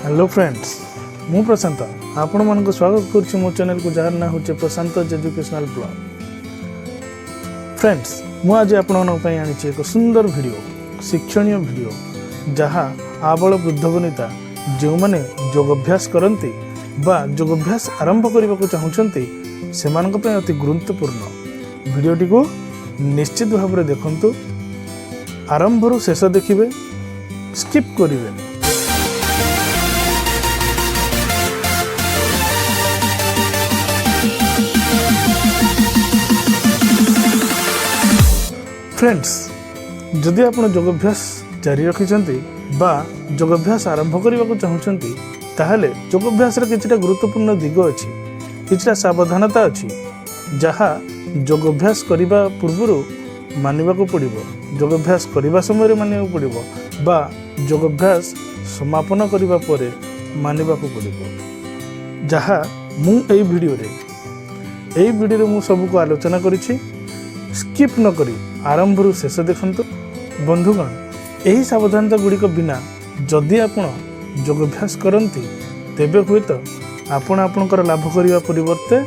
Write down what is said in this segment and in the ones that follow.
Hello friends, ମୁଁ ପ୍ରଶାନ୍ତ ଆପଣମାନଙ୍କୁ ସ୍ୱାଗତ କରୁଛି ମୋ ଚ୍ୟାନେଲକୁ, ଯାହାର ନାଁ ହେଉଛି ପ୍ରଶାନ୍ତ ଏଜୁକେସନାଲ୍ ବ୍ଲଗ୍। ଫ୍ରେଣ୍ଡସ୍, ମୁଁ ଆଜି ଆପଣମାନଙ୍କ ପାଇଁ ଆଣିଛି ଏକ ସୁନ୍ଦର ଭିଡ଼ିଓ, ଶିକ୍ଷଣୀୟ ଭିଡ଼ିଓ, ଯାହା ଆବଳ ବୃଦ୍ଧ ବନିତା ଯେଉଁମାନେ ଯୋଗାଭ୍ୟାସ କରନ୍ତି ବା ଯୋଗାଭ୍ୟାସ ଆରମ୍ଭ କରିବାକୁ ଚାହୁଁଛନ୍ତି, ସେମାନଙ୍କ ପାଇଁ ଅତି ଗୁରୁତ୍ୱପୂର୍ଣ୍ଣ। ଭିଡ଼ିଓଟିକୁ ନିଶ୍ଚିତ ଭାବରେ ଦେଖନ୍ତୁ, ଆରମ୍ଭରୁ ଶେଷ ଦେଖିବେ, ସ୍କିପ୍ କରିବେନି। ଫ୍ରେଣ୍ଡସ୍, ଯଦି ଆପଣ ଯୋଗାଭ୍ୟାସ ଜାରି ରଖିଛନ୍ତି ବା ଯୋଗାଭ୍ୟାସ ଆରମ୍ଭ କରିବାକୁ ଚାହୁଁଛନ୍ତି, ତାହେଲେ ଯୋଗାଭ୍ୟାସର କିଛିଟା ଗୁରୁତ୍ୱପୂର୍ଣ୍ଣ ଦିଗ ଅଛି, କିଛିଟା ସାବଧାନତା ଅଛି, ଯାହା ଯୋଗାଭ୍ୟାସ କରିବା ପୂର୍ବରୁ ମାନିବାକୁ ପଡ଼ିବ, ଯୋଗାଭ୍ୟାସ କରିବା ସମୟରେ ମାନିବାକୁ ପଡ଼ିବ ବା ଯୋଗାଭ୍ୟାସ ସମାପନ କରିବା ପରେ ମାନିବାକୁ ପଡ଼ିବ, ଯାହା ମୁଁ ଏଇ ଭିଡ଼ିଓରେ ମୁଁ ସବୁକୁ ଆଲୋଚନା କରିଛି। ସ୍କିପ୍ ନ କରି ଆରମ୍ଭରୁ ଶେଷ ଦେଖନ୍ତୁ। ବନ୍ଧୁଗଣ, ଏହି ସାବଧାନତା ଗୁଡ଼ିକ ବିନା ଯଦି ଆପଣ ଯୋଗାଭ୍ୟାସ କରନ୍ତି, ତେବେ ହୁଏତ ଆପଣ ଆପଣଙ୍କର ଲାଭ କରିବା ପରିବର୍ତ୍ତେ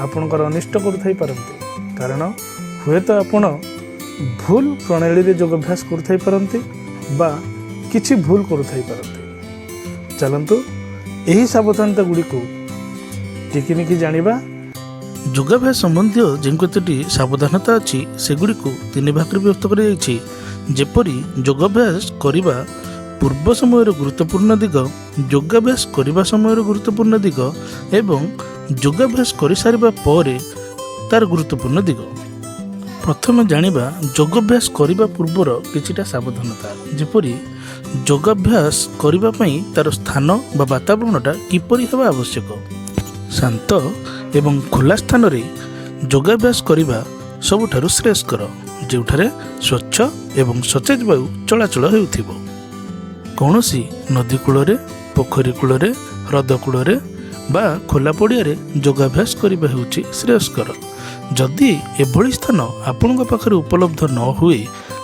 ଆପଣଙ୍କର ଅନିଷ୍ଟ କରୁଥାଇପାରନ୍ତି। କାରଣ ହୁଏତ ଆପଣ ଭୁଲ ପ୍ରଣାଳୀରେ ଯୋଗାଭ୍ୟାସ କରୁଥାଇପାରନ୍ତି ବା କିଛି ଭୁଲ କରୁଥାଇପାରନ୍ତି। ଚାଲନ୍ତୁ, ଏହି ସାବଧାନତା ଗୁଡ଼ିକୁ ଟିକିନିକି ଜାଣିବା। ଯୋଗାଭ୍ୟାସ ସମ୍ବନ୍ଧୀୟ ଯେଉଁ କେତୋଟି ସାବଧାନତା ଅଛି, ସେଗୁଡ଼ିକୁ ତିନି ଭାଗରେ ବିଭକ୍ତ କରାଯାଇଛି। ଯେପରି ଯୋଗାଭ୍ୟାସ କରିବା ପୂର୍ବ ସମୟର ଗୁରୁତ୍ୱପୂର୍ଣ୍ଣ ଦିଗ, ଯୋଗାଭ୍ୟାସ କରିବା ସମୟର ଗୁରୁତ୍ୱପୂର୍ଣ୍ଣ ଦିଗ ଏବଂ ଯୋଗାଭ୍ୟାସ କରିସାରିବା ପରେ ତାର ଗୁରୁତ୍ୱପୂର୍ଣ୍ଣ ଦିଗ। ପ୍ରଥମେ ଜାଣିବା ଯୋଗାଭ୍ୟାସ କରିବା ପୂର୍ବର କିଛିଟା ସାବଧାନତା। ଯେପରି ଯୋଗାଭ୍ୟାସ କରିବା ପାଇଁ ତାର ସ୍ଥାନ ବା ବାତାବରଣଟା କିପରି ହେବା ଆବଶ୍ୟକ। ଶାନ୍ତ ଏବଂ ଖୋଲା ସ୍ଥାନରେ ଯୋଗାଭ୍ୟାସ କରିବା ସବୁଠାରୁ ଶ୍ରେୟସ୍କର, ଯେଉଁଠାରେ ସ୍ୱଚ୍ଛ ଏବଂ ସତେଜ ବାୟୁ ଚଳାଚଳ ହେଉଥିବ। କୌଣସି ନଦୀ କୂଳରେ, ପୋଖରୀ କୂଳରେ, ହ୍ରଦ କୂଳରେ ବା ଖୋଲା ପଡ଼ିଆରେ ଯୋଗାଭ୍ୟାସ କରିବା ହେଉଛି ଶ୍ରେୟସ୍କର। ଯଦି ଏଭଳି ସ୍ଥାନ ଆପଣଙ୍କ ପାଖରେ ଉପଲବ୍ଧ ନ ହୁଏ,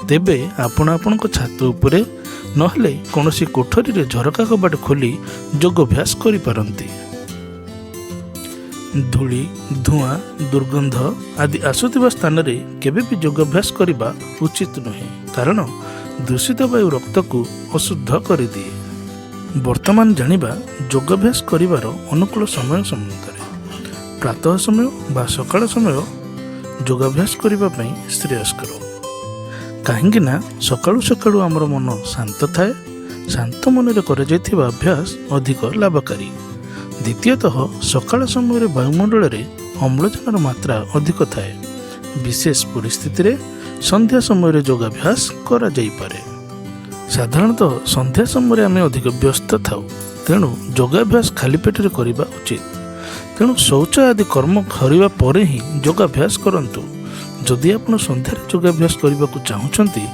ତେବେ ଆପଣ ଆପଣଙ୍କ ଛାତ ଉପରେ ନହେଲେ କୌଣସି କୋଠରୀରେ ଝରକା କବାଟ ଖୋଲି ଯୋଗାଭ୍ୟାସ କରିପାରନ୍ତି। ଧୂଳି, ଧୂଆଁ, ଦୁର୍ଗନ୍ଧ ଆଦି ଆସୁଥିବା ସ୍ଥାନରେ କେବେ ବି ଯୋଗାଭ୍ୟାସ କରିବା ଉଚିତ ନୁହେଁ, କାରଣ ଦୂଷିତ ବାୟୁ ରକ୍ତକୁ ଅଶୁଦ୍ଧ କରିଦିଏ। ବର୍ତ୍ତମାନ ଜାଣିବା ଯୋଗାଭ୍ୟାସ କରିବାର ଅନୁକୂଳ ସମୟ ସମ୍ବନ୍ଧରେ। ପ୍ରାତଃ ସମୟ ବା ସକାଳ ସମୟ ଯୋଗାଭ୍ୟାସ କରିବା ପାଇଁ ଶ୍ରେୟସ୍କର, କାହିଁକି ନା ସକାଳୁ ସକାଳୁ ଆମର ମନ ଶାନ୍ତ ଥାଏ। ଶାନ୍ତ ମନରେ କରାଯାଇଥିବା ଅଭ୍ୟାସ ଅଧିକ ଲାଭକାରୀ। ଦ୍ୱିତୀୟତଃ, ସକାଳ ସମୟରେ ବାୟୁମଣ୍ଡଳରେ ଅମ୍ଳଜାନର ମାତ୍ରା ଅଧିକ ଥାଏ। ବିଶେଷ ପରିସ୍ଥିତିରେ ସନ୍ଧ୍ୟା ସମୟରେ ଯୋଗାଭ୍ୟାସ କରାଯାଇପାରେ। ସାଧାରଣତଃ ସନ୍ଧ୍ୟା ସମୟରେ ଆମେ ଅଧିକ ବ୍ୟସ୍ତ ଥାଉ, ତେଣୁ ଯୋଗାଭ୍ୟାସ ଖାଲି ପେଟରେ କରିବା ଉଚିତ। ତେଣୁ ଶୌଚ ଆଦି କର୍ମ ସରିବା ପରେ ହିଁ ଯୋଗାଭ୍ୟାସ କରନ୍ତୁ। ଯଦି ଆପଣ ସନ୍ଧ୍ୟାରେ ଯୋଗାଭ୍ୟାସ କରିବାକୁ ଚାହୁଁଛନ୍ତି,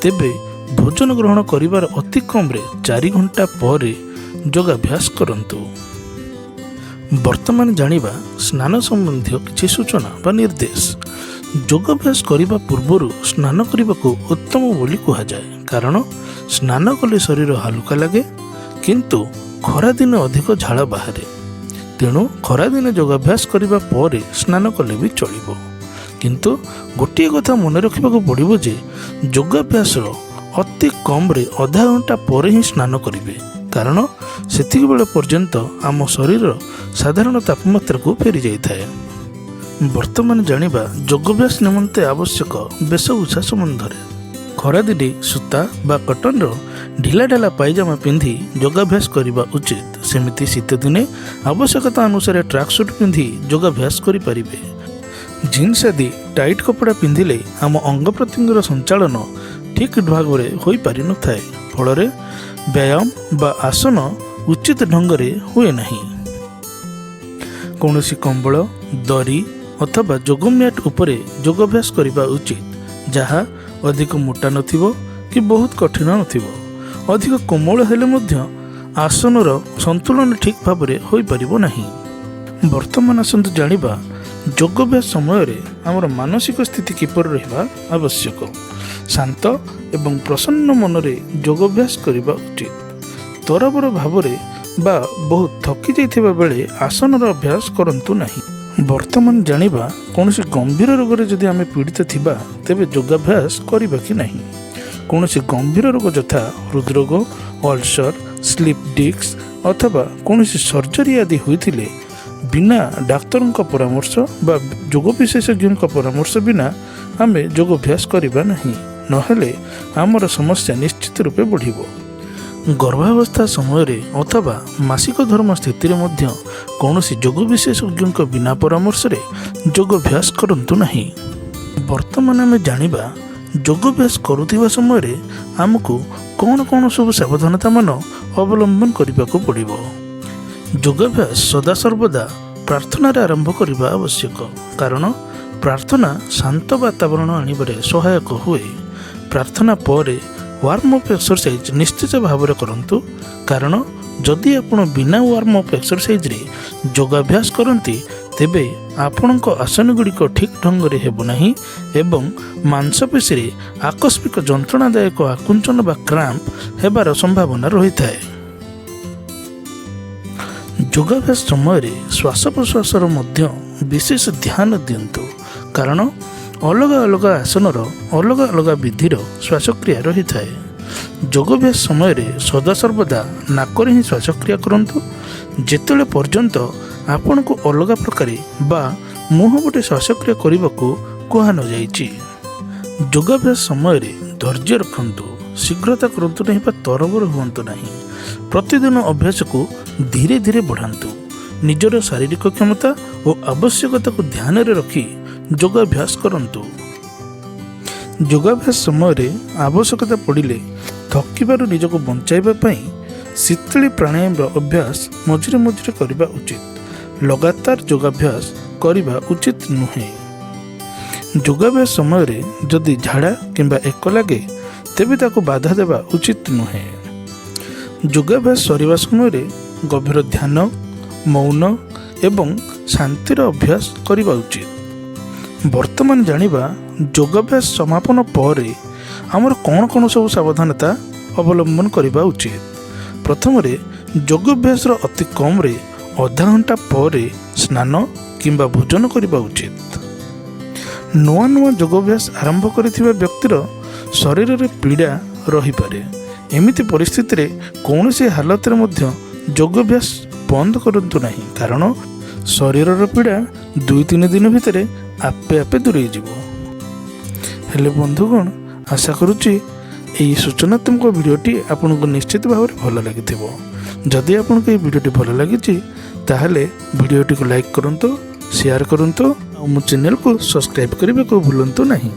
ତେବେ ଭୋଜନ ଗ୍ରହଣ କରିବାର ଅତି କମ୍ରେ 4 ଘଣ୍ଟା ପରେ ଯୋଗାଭ୍ୟାସ କରନ୍ତୁ। ବର୍ତ୍ତମାନ ଜାଣିବା ସ୍ନାନ ସମ୍ବନ୍ଧୀୟ କିଛି ସୂଚନା ବା ନିର୍ଦ୍ଦେଶ। ଯୋଗାଭ୍ୟାସ କରିବା ପୂର୍ବରୁ ସ୍ନାନ କରିବାକୁ ଉତ୍ତମ ବୋଲି କୁହାଯାଏ, କାରଣ ସ୍ନାନ କଲେ ଶରୀର ହାଲୁକା ଲାଗେ। କିନ୍ତୁ ଖରାଦିନେ ଅଧିକ ଝାଳ ବାହାରେ, ତେଣୁ ଖରାଦିନେ ଯୋଗାଭ୍ୟାସ କରିବା ପରେ ସ୍ନାନ କଲେ ବି ଚଳିବ। କିନ୍ତୁ ଗୋଟିଏ କଥା ମନେ ରଖିବାକୁ ପଡ଼ିବ ଯେ ଯୋଗାଭ୍ୟାସର ଅତି କମ୍ରେ ଅଧା ଘଣ୍ଟା ପରେ ହିଁ ସ୍ନାନ କରିବେ, କାରଣ ସେତିକି ବେଳ ପର୍ଯ୍ୟନ୍ତ ଆମ ଶରୀର ସାଧାରଣ ତାପମାତ୍ରାକୁ ଫେରିଯାଇଥାଏ। ବର୍ତ୍ତମାନ ଜାଣିବା ଯୋଗାଭ୍ୟାସ ନିମନ୍ତେ ଆବଶ୍ୟକ ବେଶଭୂଷା ସମ୍ବନ୍ଧରେ। ଖରାଦିନେ ସୂତା ବା କଟନର ଢିଲା ଢାଲା ପାଇଜାମା ପିନ୍ଧି ଯୋଗାଭ୍ୟାସ କରିବା ଉଚିତ। ସେମିତି ଶୀତଦିନେ ଆବଶ୍ୟକତା ଅନୁସାରେ ଟ୍ରାକ୍ ସୁଟ୍ ପିନ୍ଧି ଯୋଗାଭ୍ୟାସ କରିପାରିବେ। ଜିନ୍ସ ଆଦି ଟାଇଟ୍ କପଡ଼ା ପିନ୍ଧିଲେ ଆମ ଅଙ୍ଗ ପ୍ରତ୍ୟଙ୍ଗର ସଞ୍ଚାଳନ ଠିକ୍ ଭାବରେ ହୋଇପାରିନଥାଏ। ଫଳରେ ବ୍ୟାୟାମ ବା ଆସନ ଉଚିତ ଢଙ୍ଗରେ ହୁଏ ନାହିଁ। କୌଣସି କମ୍ବଳ, ଦରି ଅଥବା ଯୋଗ ମ୍ୟାଟ୍ ଉପରେ ଯୋଗାଭ୍ୟାସ କରିବା ଉଚିତ, ଯାହା ଅଧିକ ମୋଟା ନଥିବ କି ବହୁତ କଠିନ ନଥିବ। ଅଧିକ କୋମଳ ହେଲେ ମଧ୍ୟ ଆସନର ସନ୍ତୁଳନ ଠିକ୍ ଭାବରେ ହୋଇପାରିବ ନାହିଁ। ବର୍ତ୍ତମାନ ଆସନ୍ତୁ ଜାଣିବା ଯୋଗାଭ୍ୟାସ ସମୟରେ ଆମର ମାନସିକ ସ୍ଥିତି କିପରି ରହିବା ଆବଶ୍ୟକ। ଶାନ୍ତ ଏବଂ ପ୍ରସନ୍ନ ମନରେ ଯୋଗାଭ୍ୟାସ କରିବା ଉଚିତ। ତରବର ଭାବରେ ବା ବହୁତ ଥକି ଯାଇଥିବା ବେଳେ ଆସନର ଅଭ୍ୟାସ କରନ୍ତୁ ନାହିଁ। ବର୍ତ୍ତମାନ ଜାଣିବା, କୌଣସି ଗମ୍ଭୀର ରୋଗରେ ଯଦି ଆମେ ପୀଡ଼ିତ ଥିବା, ତେବେ ଯୋଗାଭ୍ୟାସ କରିବା କି ନାହିଁ। କୌଣସି ଗମ୍ଭୀର ରୋଗ ଯଥା ହୃଦରୋଗ, ଅଲସର, ସ୍ଲିପ୍ ଡିସ୍କ ଅଥବା କୌଣସି ସର୍ଜରୀ ଆଦି ହୋଇଥିଲେ ବିନା ଡାକ୍ତରଙ୍କ ପରାମର୍ଶ ବା ଯୋଗ ବିଶେଷଜ୍ଞଙ୍କ ପରାମର୍ଶ ବିନା ଆମେ ଯୋଗାଭ୍ୟାସ କରିବା ନାହିଁ, ନହେଲେ ଆମର ସମସ୍ୟା ନିଶ୍ଚିତ ରୂପେ ବଢ଼ିବ। ଗର୍ଭାବସ୍ଥା ସମୟରେ ଅଥବା ମାସିକ ଧର୍ମ ସ୍ଥିତିରେ ମଧ୍ୟ କୌଣସି ଯୋଗ ବିଶେଷଜ୍ଞଙ୍କ ବିନା ପରାମର୍ଶରେ ଯୋଗାଭ୍ୟାସ କରନ୍ତୁ ନାହିଁ। ବର୍ତ୍ତମାନ ଆମେ ଜାଣିବା, ଯୋଗାଭ୍ୟାସ କରୁଥିବା ସମୟରେ ଆମକୁ କ'ଣ କ'ଣ ସବୁ ସାବଧାନତାମାନ ଅବଲମ୍ବନ କରିବାକୁ ପଡ଼ିବ। ଯୋଗାଭ୍ୟାସ ସଦାସର୍ବଦା ପ୍ରାର୍ଥନାରେ ଆରମ୍ଭ କରିବା ଆବଶ୍ୟକ, କାରଣ ପ୍ରାର୍ଥନା ଶାନ୍ତ ବାତାବରଣ ଆଣିବାରେ ସହାୟକ ହୁଏ। ପ୍ରାର୍ଥନା ପରେ ୱାର୍ମ ଅପ୍ ଏକ୍ସରସାଇଜ୍ ନିଶ୍ଚିତ ଭାବରେ କରନ୍ତୁ, କାରଣ ଯଦି ଆପଣ ବିନା ୱାର୍ମ ଅପ୍ ଏକ୍ସରସାଇଜ୍ରେ ଯୋଗାଭ୍ୟାସ କରନ୍ତି, ତେବେ ଆପଣଙ୍କ ଆସନଗୁଡ଼ିକ ଠିକ୍ ଢଙ୍ଗରେ ହେବ ନାହିଁ ଏବଂ ମାଂସପେଶୀରେ ଆକସ୍ମିକ ଯନ୍ତ୍ରଣାଦାୟକ ଆକୁଞ୍ଚନ ବା କ୍ରାମ୍ପ ହେବାର ସମ୍ଭାବନା ରହିଥାଏ। ଯୋଗାଭ୍ୟାସ ସମୟରେ ଶ୍ୱାସ ପ୍ରଶ୍ୱାସର ମଧ୍ୟ ବିଶେଷ ଧ୍ୟାନ ଦିଅନ୍ତୁ, କାରଣ ଅଲଗା ଅଲଗା ଆସନର ଅଲଗା ଅଲଗା ବିଧିର ଶ୍ୱାସକ୍ରିୟା ରହିଥାଏ। ଯୋଗାଭ୍ୟାସ ସମୟରେ ସଦାସର୍ବଦା ନାକରେ ହିଁ ଶ୍ୱାସକ୍ରିୟା କରନ୍ତୁ, ଯେତେବେଳେ ପର୍ଯ୍ୟନ୍ତ ଆପଣଙ୍କୁ ଅଲଗା ପ୍ରକାରେ ବା ମୁହଁ ପଟେ ଶ୍ୱାସକ୍ରିୟା କରିବାକୁ କୁହା ନଯାଇଛି। ଯୋଗାଭ୍ୟାସ ସମୟରେ ଧୈର୍ଯ୍ୟ ରଖନ୍ତୁ, ଶୀଘ୍ରତା କରନ୍ତୁ ନାହିଁ ବା ତରବର ହୁଅନ୍ତୁ ନାହିଁ। ପ୍ରତିଦିନ ଅଭ୍ୟାସକୁ ଧୀରେ ଧୀରେ ବଢ଼ାନ୍ତୁ। ନିଜର ଶାରୀରିକ କ୍ଷମତା ଓ ଆବଶ୍ୟକତାକୁ ଧ୍ୟାନରେ ରଖି ଯୋଗାଭ୍ୟାସ କରନ୍ତୁ। ଯୋଗାଭ୍ୟାସ ସମୟରେ ଆବଶ୍ୟକତା ପଡ଼ିଲେ ଥକିବାରୁ ନିଜକୁ ବଞ୍ଚାଇବା ପାଇଁ ଶୀତଳୀ ପ୍ରାଣାୟାମର ଅଭ୍ୟାସ ମଝିରେ ମଝିରେ କରିବା ଉଚିତ। ଲଗାତାର ଯୋଗାଭ୍ୟାସ କରିବା ଉଚିତ ନୁହେଁ। ଯୋଗାଭ୍ୟାସ ସମୟରେ ଯଦି ଝାଡ଼ା କିମ୍ବା ଏକ ଲାଗେ, ତେବେ ତାକୁ ବାଧା ଦେବା ଉଚିତ ନୁହେଁ। ଯୋଗାଭ୍ୟାସ ସରିବା ସମୟରେ ଗଭୀର ଧ୍ୟାନ, ମୌନ ଏବଂ ଶାନ୍ତିର ଅଭ୍ୟାସ କରିବା ଉଚିତ। ବର୍ତ୍ତମାନ ଜାଣିବା, ଯୋଗାଭ୍ୟାସ ସମାପନ ପରେ ଆମର କ'ଣ କ'ଣ ସବୁ ସାବଧାନତା ଅବଲମ୍ବନ କରିବା ଉଚିତ। ପ୍ରଥମରେ, ଯୋଗାଭ୍ୟାସର ଅତି କମ୍ରେ ଅଧା ଘଣ୍ଟା ପରେ ସ୍ନାନ କିମ୍ବା ଭୋଜନ କରିବା ଉଚିତ। ନୂଆ ନୂଆ ଯୋଗାଭ୍ୟାସ ଆରମ୍ଭ କରିଥିବା ବ୍ୟକ୍ତିର ଶରୀରରେ ପୀଡ଼ା ରହିପାରେ। ଏମିତି ପରିସ୍ଥିତିରେ କୌଣସି ହାଲତରେ ମଧ୍ୟ ଯୋଗାଭ୍ୟାସ ବନ୍ଦ କରନ୍ତୁ ନାହିଁ, କାରଣ ଶରୀରର ପୀଡ଼ା 2-3 ଦିନ ଭିତରେ ଆପେ ଆପେ ଦୂରେଇ ଯିବ। ହେଲେ ବନ୍ଧୁଗଣ, ଆଶା କରୁଛି ଏହି ସୂଚନାତ୍ମକ ଭିଡ଼ିଓଟି ଆପଣଙ୍କୁ ନିଶ୍ଚିତ ଭାବରେ ଭଲ ଲାଗିଥିବ। ଯଦି ଆପଣଙ୍କୁ ଏହି ଭିଡ଼ିଓଟି ଭଲ ଲାଗିଛି, ତାହେଲେ ଭିଡ଼ିଓଟିକୁ ଲାଇକ୍ କରନ୍ତୁ, ସେୟାର କରନ୍ତୁ ଆଉ ମୋ ଚ୍ୟାନେଲକୁ ସବସ୍କ୍ରାଇବ୍ କରିବାକୁ ଭୁଲନ୍ତୁ ନାହିଁ।